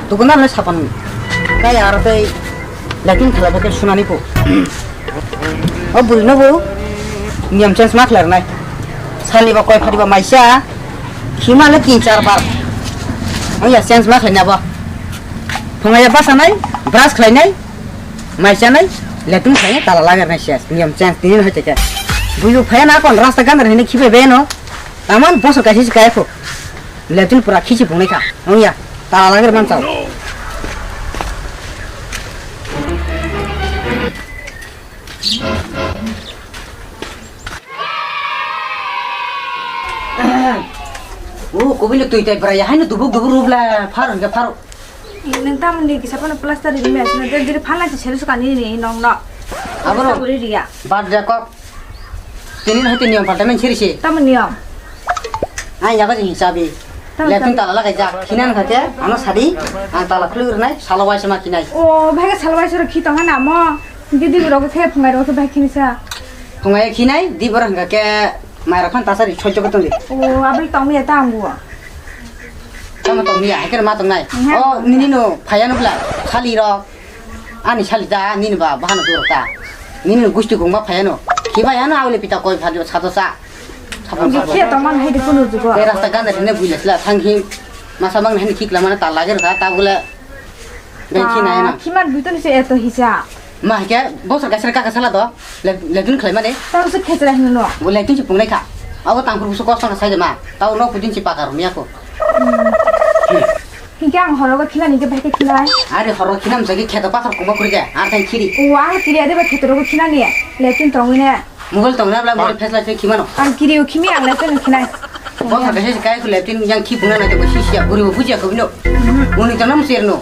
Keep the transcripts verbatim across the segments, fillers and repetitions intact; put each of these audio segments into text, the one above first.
Tukuna le sapan kai aro tei lakin khala bake sunani po. O buri no bo niyam change ma khlai nai. Sani ba koi phari ba maisa. Khima le tin char bar. Ang ya change ma khlai na ba. Phunga ya basa nai, brush khlai nai. Maisa nai, latrine khlai tala lagar nai ses. Niyam change tini hai teke. Buyu phaya na kon rasta gandar hini khipe be no. Taman bosor kaisi kai pho. Latrine pura khichi phungnai kha. Ang ya. Tala lagar man chao. O, kubui no twi tai bwraiya, haino dubuk dubuk rwbwla, pharo hwnkhe pharo. Nung tamoni kisa phano plaster rimwi asina, de, de, phalna se selu suka nini nong no. Abono. Sa buri riya. Bad ja kok. Tini hai tini niyom palta men siri se. Tamo niyom. Ai yago jing sabi. Tamo Latrine sabi. Tala lagai ja. Khinan kha ke, ano sadi, ang tala khulur nai, salo waisa ma khinai. O, bhai ke salo waisa ro khi tong na mo. Didi rok khe phungai rok khe bhai khini sa. Phungai khinai, di bor hwnkha ke, mai rok phan tasari choi choi tong di. O, abri tong ya ta ang bo. Tamo tong ya, hai ke ma tong nai. Nihai. O, nini no, phaya no bla, sali rok. Ani sali ta, nini ba, bahano tu rok ta. Nini no gusti kong ba phaya no. Khiba ya no, awle pita koi phadi, sato sa. Sapang Ngi sapang. Khia tong man hai de kunu jugo. Te rasta ganda thene buila sila, thang hi. Masa bang hini khikla mana ta lage rok ta, ta bole. Bai khi nai na. Khiman buitoni se eto hisa. Ma ke bosor kaisa kaka sala do. Le, latrine khlai mani. Tamo se khechra hino no. Bo latrine se pungnai kha. Abo tangphuru busu kosto kha sai de ma. Tao no pudin si pakar miya ko. Hingke ang horo go khilani ke bhai ke khilai. Are horo khinam jagi kheto pathor koma kuri ke. Ar thai khiri. O ang khiri ade ba kheto ro go khilani. Latrine tongwi ne. Mobile tongna bla mobile phesla se khimano. Ang kiri o khimi ang latrine khinai. Bo thaka se kai ku latrine yang khi buna na de bo si sia buri bo buja ko bino. Muni tanam serno.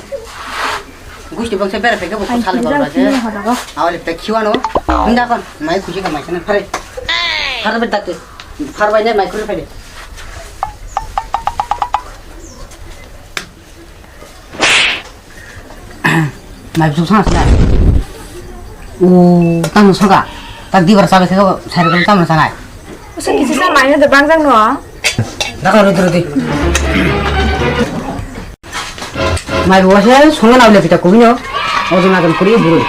Gusti bangsa bera peke bo Ai, sale kira bora se. Kira hoda ba. Awale pe khiwano. Hunda kon mai kuji ka mai sana phare. Phare be dakte. Phar bai ne mai kuri phai de. Mai bwswk sana sila. O tamo soka. Tak dibar sabe khe sai rokol tamo sanai. Usa kisi sa mai no de bangjang no. Dakha rodi rodi. Mai bo se songo na le pita kubinyo. Ojo na kan kuri buru.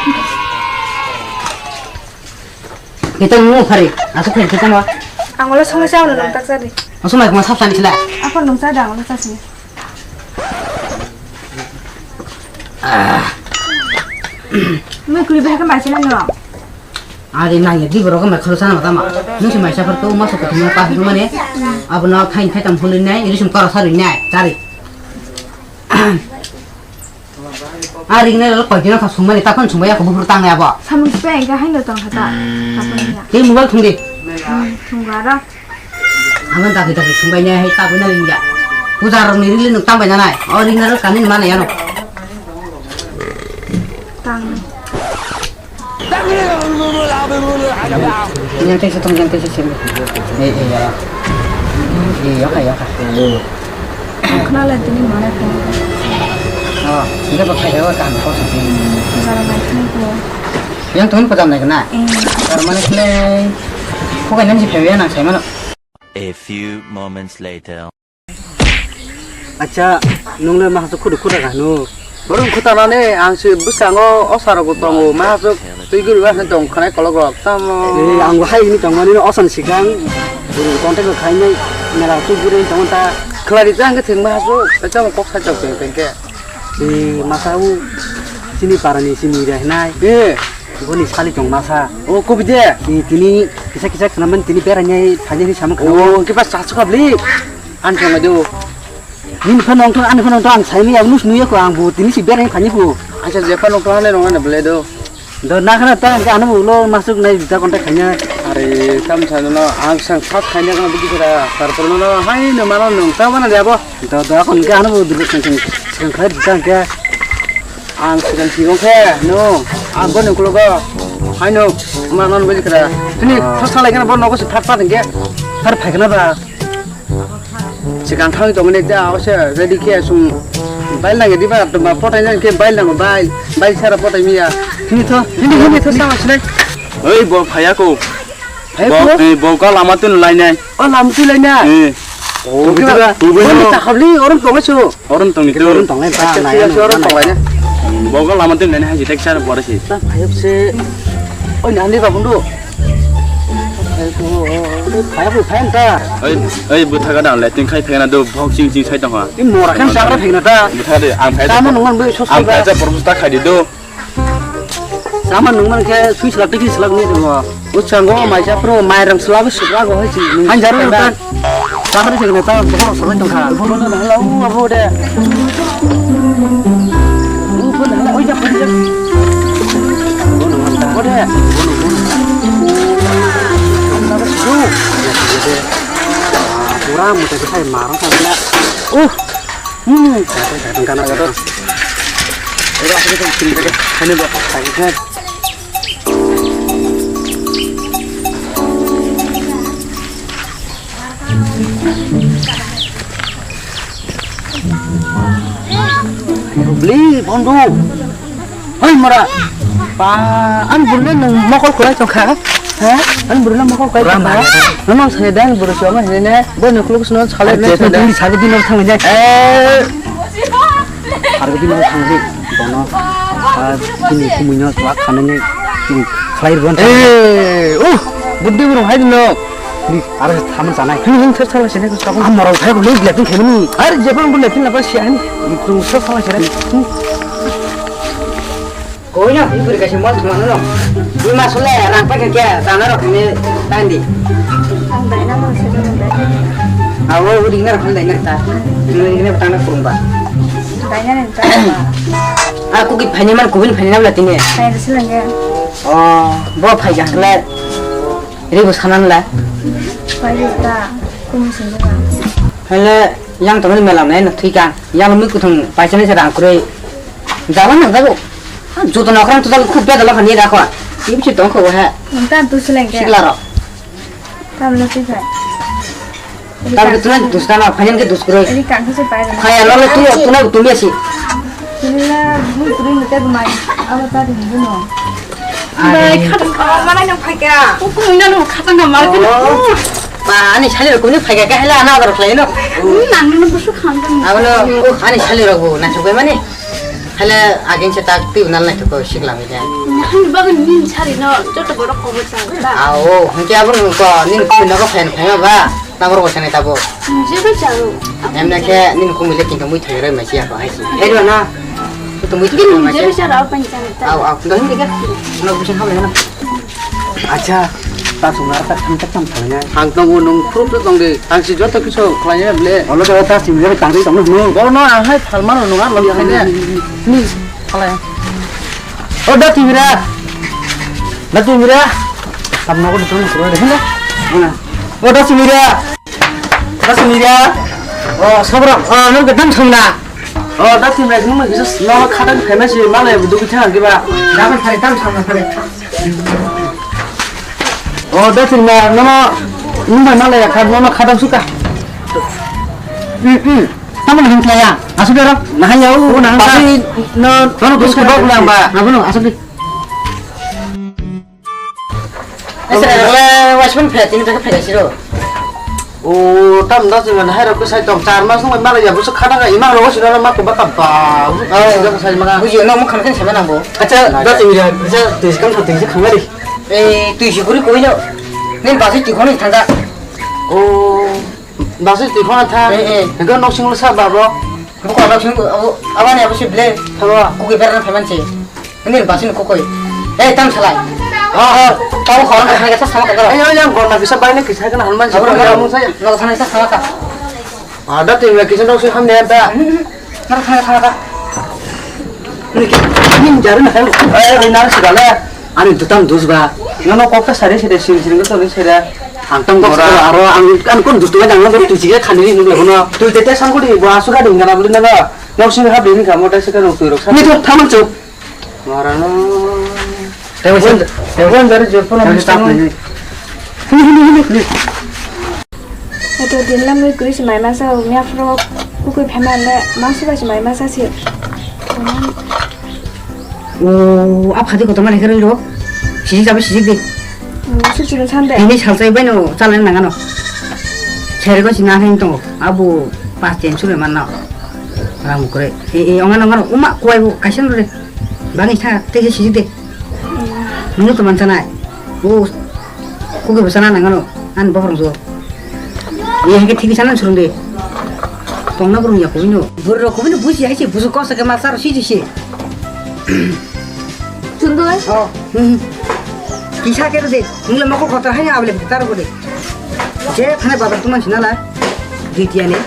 Kita mu phari. Asu phari kita ma. Ang ulo songo sa ulo nang tak sari. Asu mai kuma sap sani sila. Apa nung sa dang ulo sa sini. Mui kuri bahai khe mai sina no. Ari nang ya di borok mai khalo sana tama. Nung si mai sapar to ma sok to ma pa mane. Abono khain khai tam hului nai, iri sum kara sarui nai, chari. Ari ne lo koi dino kha sumani ta kon sumaya ko bufur tang ya bo. Samung sipai engka haino tong kha ta. Apa ni ya? Tei mobile thung di. Hmm, thung ga ra. Ang dagi dagi sumbai nai hai tabui na ringya. Puja rok ni ringli nuk tambai nanai. O ringna rok kani mana yano. Tang. Yang tei sotong yang tei sotong. Eh eh ya. Eh yoka yoka. Khna lai tini mana khna. Oh, ini apa kaya kan kau sih. Jara mai khna ko. Yang tuh pajam naik na. Eh. Karmani khna. Kok ini sih phewe nang saya mana. A few moments later. Acha, nung le mahasuk khudu khuda ka hanu? Borok khutanani ang se bwskango o saro bo tongo, mahasuk twi guri ba tong khanai kolok rok tamo. Eh, ang bo hai hini tongmani no osan sikang, buru contact rok khainai, mela twi guri tongmani ta. Khlai rijak hwnkhe thwng mahasuk, tamo kok sai tong tong tong khe. Eh, masa u chini parani chini re hinai. Eh. Boni sali tong masa. O, kobi de? Ni tini kisa kisa khwnamani tini berainai phainai hinwi samung khna. O, hwnkhe ba chasuk abli. Ani thangbai do. Nini phano wngthok, ani phano wngthok, ang saimanya nus nuya kho, ang bo tini si berai phani kho. Acha, je phano wngthok, hwnwi rwngmani belai do. Do na khana ta, hwnkhe ano bo ulo masuk nai juta contact khaina. Are, tam sa no, ang sang sak khaina kana bigi kara, tarpor no, hai no mano nung ta mana de abo. Do, do, kon hwnkhe ano bo dulu seng seng, seng khlai juta hwnkhe. Ang sigan si wngkhe, no, ang bo nung kulogo, hai no, ma non bigi kara. Tini thos salai kana bo nogo si phat phat hwnkhe, har phai kana ba. Sikang thangwi tongmani ta, o se ready khe sung bail nangi diba, tongma potai nang khe bail nango, bail, bail sara potai miya. Hini tho, hini, hini tho sama sinai. Oi, bo phaya ko. Phaya ko? Bo, eh, bo ka lama tun lainai. O lama tun lainai? Eh. Oh, tubui tubui. Tubui. Tubui. Tubui. Orom tongnai su. Orom tongni tu. Orom tongnai. Acha, nai, acha, nai, orom nai, tongnai. Bogo lama twi nai hai jita kisa bora si. Ta phayok se. Oi, nani ba bundu. Phayok, phayok, phayok ta. Oi, oi, buthaga dang le, tin khai phayok na do, bhok ching ching sai tong ha. Tin mora khan sabra phayok na ta. Buthaga de, ang phayok. Tamo nungman bai sos. Ang phayok sa porbusta khai di do. Sama nung man khe sui slak tiki slak ni tongo. Uchango maisa pro mairang slabo suklago hai si. Hanjaro rutan. Sakri se ta bokol salai tongkha. Bono na hala u abo de. U pun hala oi ja pun ja. Bono man ta. Ode. Pura mutai sai maro sa na. Uh. Hmm, kata kata kana kata. Ero aku tu sini deh. Ini buat saya. Beli bondu. Hoi mora. Pa, an burle nung mokol kulai tongkha. Ha? An burle mokol kulai tongkha. Ram hai. Nang sai dan buru choma hene. Bo nuklu sno salai. Ai, ne je sai dan. Tuli sabi dino thang jai. Eh. Sabi dino thang jai. Bono. Ah, kini kumui no tuak khanani. Khlai ron. Eh, uh, buddi burung hai dino. Ni, aro thaman sanai. Hini hini thar thar sini ko. Amaro thai ko le le tin khemini. Ar je pang le tin la pa sian. Tu thar thar sini. Koino, iburi kaisa mol thumano no. Bima sole rang paikha khe dana rok ni tandi. Ang daina mo se dong dai. Awo, uri na rok daina ta. Uri na tana kurumba. Daina ni ta. A kuki phani man kubin phani na bla tini. Phai risi lenge. Oh, bo phai jakle. Ribu sanan la. Phai risi ta. Kum sini la. Hele yang tongni mela nai no thika. Yang mi kuthung paisa ni se rang kurui. Jala nang jago. Joto nokhrang to jago khub bedal khani rakho. Tibsi tong kho ha. Nang tan tu seleng ke. Sikla ro. Tam lo sih kai. Tam ke tunai dus kana phayan ke dus kuroi. Ini kan tu se pai. Khaya lo le tu tunai tu biasi. Ini la bu tu ni te mai. Aba ta di ni no. Bai khatan ka mana nang phai ka. Ku ku na no khatan ka mar ka. Ba ani sali ko ni phai ka ka hela ana adar khlai no. Nang no busu khan. Abo no ani sali ro bu na chubai mani. Hala agin se tak ti unal nai thoko sikla mi ja. Hani bagan nin sari no joto borok kobo chang da. Ao, hingke abo nung ko nin kumi nogo fan fan ba. Na borok chang tabo. Je ba chang. Em na ke nin kumi le kinto mui thai rai ma sia ko hai si. Hero na. To mui thai rai ma sia. Je ba chang au pan chang da. Ao, ao. Do hingke ke. No busin hab le na. Acha, ta sung ar ta tham ta tham thang ya. Ang tongo nung phurup to tong di. Ang si joto kisu khlai ya ble. Olo to ta sing ya tang di tong nung. Bo no ang hai phalma no nung ar lo khlai ya. Ni khlai. O da timira. Da timira. Tam no ko tong ko de. O da timira. Da timira. O sobra. O nung ke dam thang na. O da timira nung ma kisu no khata khaima si ma le du ki thang ki ba. Da ban thari tam thang na thari. O, da sirma, nono, nung bai malaya kha, nono kha dam suka. Hmm, hmm. Tamo na hingkla ya? Asuk dero. Nah ya, o, nah, pasi, no, nono bus ke bok lang ba. Abono, asuk di. Ese, le, wasman phe, tini taka phe siro. O, tam da sirma, hai rok sai tong, char mas nung bai malaya, bus kha dang, imang rok siro ma ko ba ka ba. O, sirma. Buji, no, mo khan khan sama nang bo. Acha, da sirma, acha, tui kam tui khangari. Eh, tui si kuri koi no. Nin basi tui khoni thangka. O, basi tui khona tha. Eh, eh. Hingke nok sing sa ba bro. Buko nok sing, abo, abani abo si ble. Thabo. Kuki berna pheman si. Nin basi ni kukoi. Eh, tam salai. Oh, oh. Tabo khorang ka thangka sa sama ka. Eh, yang gorna kisa bai ni kisa kana hanman si. Abo nok sana sa sama ka. Ada tui kisa nok sing hamne ta. Nang thangka thangka. Nini jaru na kan. Eh, nang sida le. Ani dutam dus ba. Nono kok ta sari sida siri siri to sida. Ang tang kok aro ang an kon dus tu jang lo tu sigi khani ni ni hono. Tu te te sang ko di bo asu ga ding na bli na ba. Nok sing ha bli ni ka mo ta sika no tu rok sa. Ni to thamang chu. Marano. Tebo sen, tebo sen dari jepun. Hini hini hini. Eto din lam mui kuri si mai masa o mia fro kukui phema le mangsu bai si mai masa si. O, a phadi kotor mani khe roi ro. Sijik jabe sijik di. Su chirun sande. Ini salsai bai no chalai nangano. Sergo si na hin tongo, abo pas ten sule manna. Rang kore. E, e, ongan, ongan, uma, kuai bo, kaisa nore. Bangi sa, te se siji de. Nunu to mansa nai. O, kuke bo sana nangano, an bohrong so. Ye, hake thik sana surung de. Tongna burung ya kubino. Burro kubino busi ai se, busu kosa ke masar siji se. Sundoi? Oh, hmm. Kisa kero de, nungla mokol kotor hai abole taro ko de. Je phane babar tuman sinala. Ditiya ne.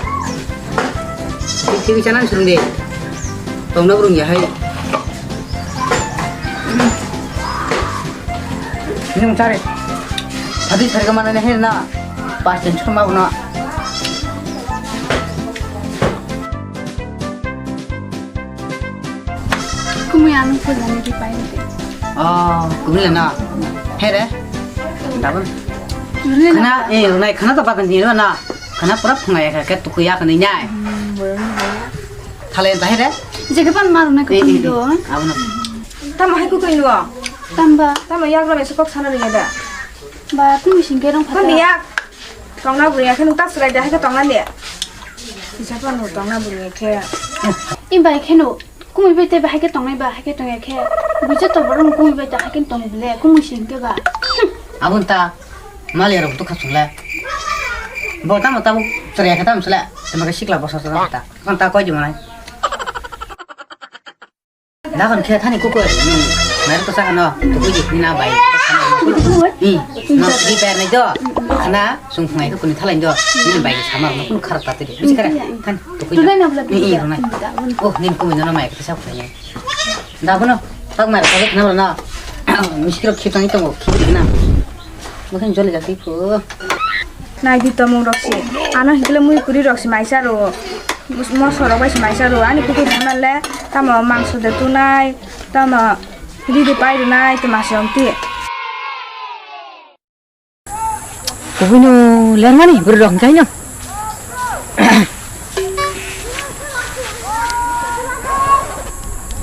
Tiwi chanan surung de. Tongna burung ya hai. Nung chare. Tadi sarga mana ne hai na. Pas ten chuma una. Kumui ano phojani di pai de. Oh, kumui na. Here. Dabun. Rune na. Khana, eh, rune khana to patan ni na. Khana pura phunga ya ka tuku ya ka ni nyai. Hmm, bolong ni. Thale ta here. Jeke pan maru na. Eh, eh, kumui do. Abun. Tamo hai ku koi nuo. Tamba. Tamo yak ro me sukok sana ni da. Ba kumui singke rong phata. Kon yak. Tongna burung ya khe nung ta chwrai de, hai khe tongna de. Kisa phano tongna burung ya khe. Ibai kheno kumui bai tei ba hai khe tongnai ba, hai khe tong ya khe. Buja to borok kumui bai ta hai khe tong bile, kumui sing khe ba. Abun ta mali rok to khasung le. Bo tamo tamo chwrai ya khe tamo sele. Tamo khe sikla bosa sa ta. Kon ta koi di manai. Dagon khe thani kukui, hmm, mairok kwchak ano, tukui di hwnina bai. Hmm, no, di ber nai do. Khana, sung phungai khe kuni thalai do. Nini bai sama rok no kunu kharap ta tidi. Bisi kare, thani, tukui. Runai na bla. Hmm, hmm, runai. Oh, nini kumui no mai kisa phungai. Da bono, tak mai kisa khna na. Miskiro khitang ito, khitang na. Bukan jole jati ko. Nai di tomung rok si. Ano hikle mui kuri rok si maisa ro. Moso rok bai si maisa ro. Ani kuku khana le tamo mangso de tunai, tamo ridi pai runai, tamo si ongti. Kubui no lermani buru rok kai no.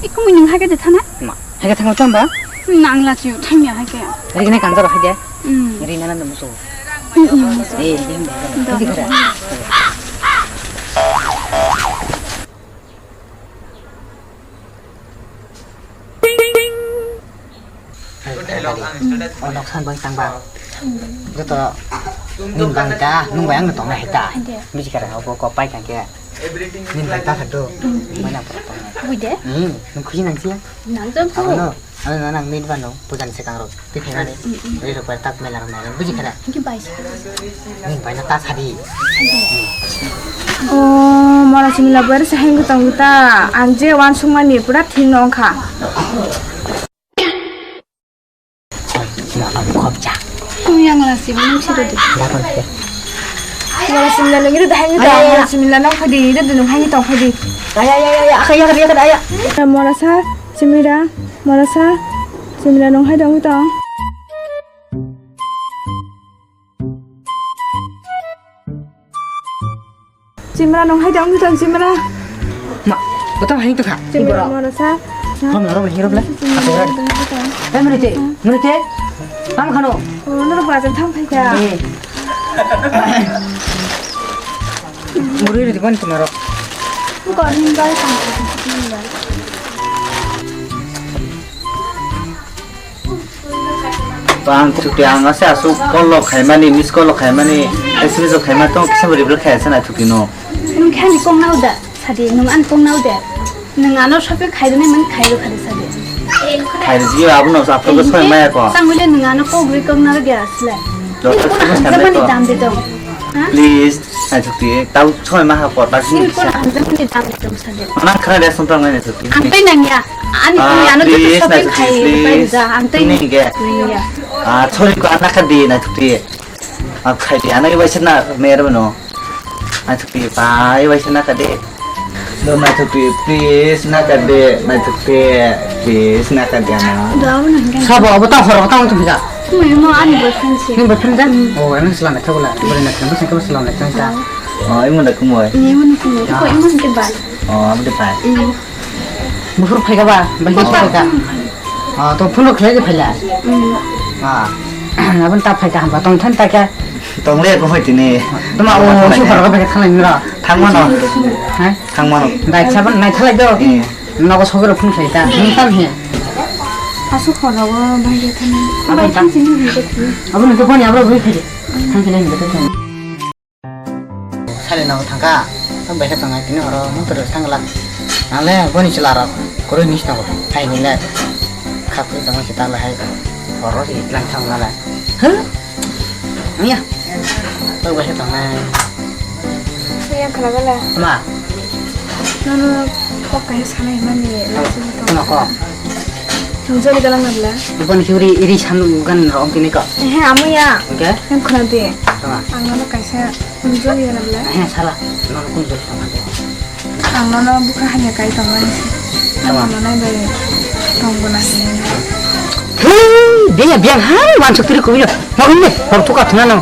Ikumui nung hai ke de thana? Ma. Hai khe thangma tamba? Nang la chiu thangya hai khe. Ri gane kanjaro hai de. Hmm. Ri nana nang musu. Hmm, hmm, musu. Eh, ri nang. Do. Hai, hai, hai. Oh, noksan bai tangba. Joto nung bang ta, nung bai ang tong hai ta. Hai de. Bisi kare obo ko pai kang khe. Nini bai ta kha do. Mana pura pura. Bui de? Hmm, nung khuji nang siya. Nang jam tu. Ano, ano na nang nini bano pujan se kang ro. Ti khai nani. Ri ro pai tak mela ro nai. Buji kara. Ki bai sa. Nini bai na ta sadi. Oh, mara simila bar sa heng tong ta. Ang je wan sung mani pura thin nong kha. Khopja. Kung yang la si, nung si rodi. Dakon ke. Wala simla nung iru dahai ni tong, wala simla nung phadi, iru dunung hai ni tong phadi. Aya, aya, aya, aya, akai ya, ya, ya. Mora sa, simira, mora sa, simira nung hai dong tong. Chimra nung hai tong tong chimra. Ma, kotong hai tong kha. Chimra mora sa. Hom laro hero bla. Chimra nung hai tong. Eh, mrite, mrite. Tam khano. Oh, noro bazar tham khai kha. Eh. Muri ri ban tumaro. Ko ni bai tham. To ang chuti ang ase asuk call rok khaimani, miss call rok khaimani, S M S rok khaima tong kisa bo reply khaya se naithok twi no. Nwng khe ani kok nao da, sadi, nwng ani kok nao de. Nwng ano shopping khairwnai mani khairw khade sadi. Khairw jio abono sa phone ko soi maya ko. Tangwile nwng ano kok rwi kok naro de asle. Doctor phone ko sandai ko. Dam de tong. Ha? Please. Naithok twi, tau choi maha por ta sini. Sini kono hamjakmani dam tong sadi. Mana khana de song tang naithok twi. Ang tai nangya. Ani kuni ano to shopping khai bai ja. Ang tai nangya. Ah, sorry ko ana kha di naithok twi. Ah, khai di ana bai sana mer bano. Naithok twi bai bai sana kha di. Do naithok twi, please na kha di, naithok twi, please na kha di ana. Sabo abo ta horo ta tong ja. Mo ani boyfriend si. Ni boyfriend da? Oh, ani sila naithok la. Bole naithok, sila naithok ta. Oh, imo da kumoi. Ni imo ni kumoi. Ko imo ni bai. Oh, amo de bai. Buphur phai ka ba, bai phai ka. Ah, to phone khlai de phai la. Ah. Abon ta phai ka hamba tong than ta kya. Tongle ko hoi tini. Tama o si khoro ko packet khalai nira. Thangmano. Ha? Thangmano. Dai saban nai thalai do. Eh. Nogo sogero phun khlai ta. Nung tam he. Asu khoro o bai ge thani. Abo Bai tam. Thang sini hoi ge. Abo nung to phone abro bui khlai. Thang sini hoi ge. Sale no thangka. Ang bai khe tongnai tini oro motor thang la. Nale boni chila ro. Koro ni sto. Hai ni le. Khap tongnai si ta la hai. Oro si lang thang la la. Huh? Iya. Tau bai tong nai. Iya, khala bala. Ma. Nono kok kai sana imani langsung to. Ma kok. Nung joli galang nabla. Ibon hiuri iri sanu gan rom kini ko. Eh, amu ya. Oke. Yang kena di. Sama. Ang nono kaisa nung joli galang bla. Eh, salah. Nono kun joli tong nai. Ang nono bukha hanya kai tongmani se. Tama. Ang nono nai bai tongbo na hinwi. Thwi, dia biang hai, wansuk tiri kubui no. Hor ni, hor tuka thuna no.